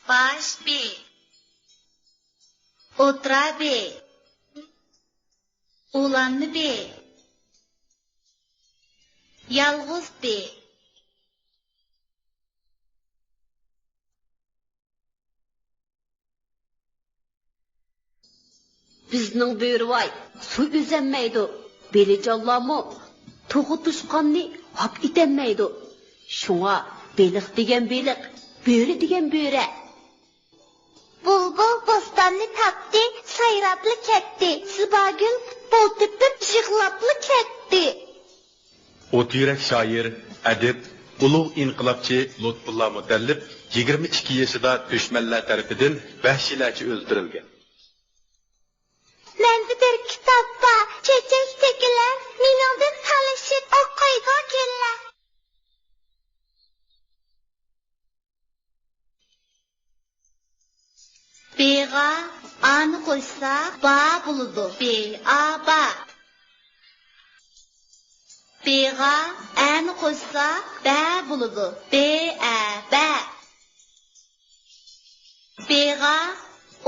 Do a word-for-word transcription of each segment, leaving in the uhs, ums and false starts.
باش بى. ئوتتۇرا بى. ئۇلانما بى. يالغۇز بى. بىزنىڭ بۆرىۋاي سۇ ئۈزەلمەيدۇ، بېلىجانلارمۇ تۇغۇت توشقاننى ھاپ ئېتەلمەيدۇ. شۇڭا بېلىق دېگەن بېلىق، بۆرە دېگەن بۆرە. بۇلبۇل بوستاننى تاپتى، سايراپلا كەتتى. زىباگۈل پۇتبول تېپىپ يىغلاپلا كەتتى. ئوت يۈرەك شائىر، ئەدىب، ئۇلۇغ ئىنقىلابچى لۇتپۇللا مۇتەللىپ يىگىرمە ئىككى يېشىدا دۈشمەنلەر تەرىپىدىن ۋەھشىيلەرچە ئۆلتۈرۈلگەن. مەندە بىر كىتاب بار، چېچەك تېگىلەر، مېنىڭدىن تالىشىپ ئوقۇيدۇ كېلىلەر. بېغا ئانى قوشساق با بولىدۇ. بې ئا با. بېغا ئەنى قوشساق بە بولىدۇ. بې ئە بە. بېغا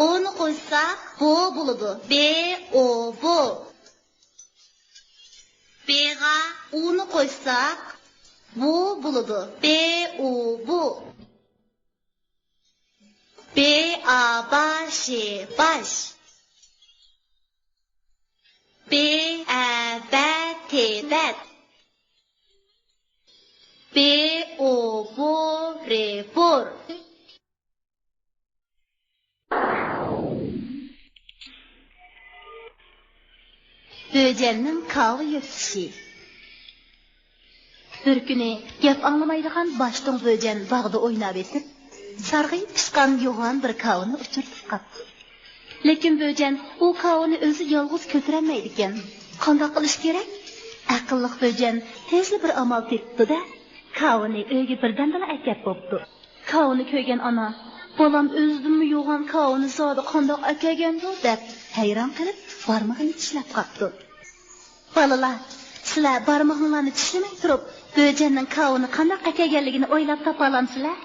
ئونى قوشساق بو بولىدۇ. بې ئو بو. بېغا ئۇنى قوشساق بۇ بولىدۇ. بې ئۇ بۇ. بې ئا با شې باش. بې ئە بە تې بەت. بې ئو بو رې بور. بۆجەننىڭ كاۋا يۆتكىشى. بىر كۈنى گەپ ئاڭلىمايدىغان باشتۇڭ بۆجەن باغدا ئويناۋېتىپ، سارغىيىپ پىشقان يوغان بىر كاۋىنى ئۇچرىتىپ قاپتۇ. لېكىن بۆجەن ئۇ كاۋىنى ئۆزى يالغۇز كۆتۈرەلمەيدىكەن. قانداق قىلىش كېرەك؟ ئەقىللىق بۆجەن تېزلا بىر ئامال تېپىپتۇ-دە، كاۋىنى ئۆيگە بىردەمدىلا ئەكەپ بوپتۇ. كاۋىنى كۆرگەن ئانا، «بالام ئۆزىدىنمۇ يوغان كاۋىنى زادى قانداق ئەكەلگەندۇ؟» دەپ ھەيران قېلىپ، بارمىقىنى چىشلەپ قاپتۇ. «بالىلار، سىلەر بارمىقىڭلارنى چىشلىمەي تۇرۇپ، بۆجەننىڭ كاۋىنى قانداق ئەكەلگەنلىكىنى ئويلاپ تاپالامسىلەر؟»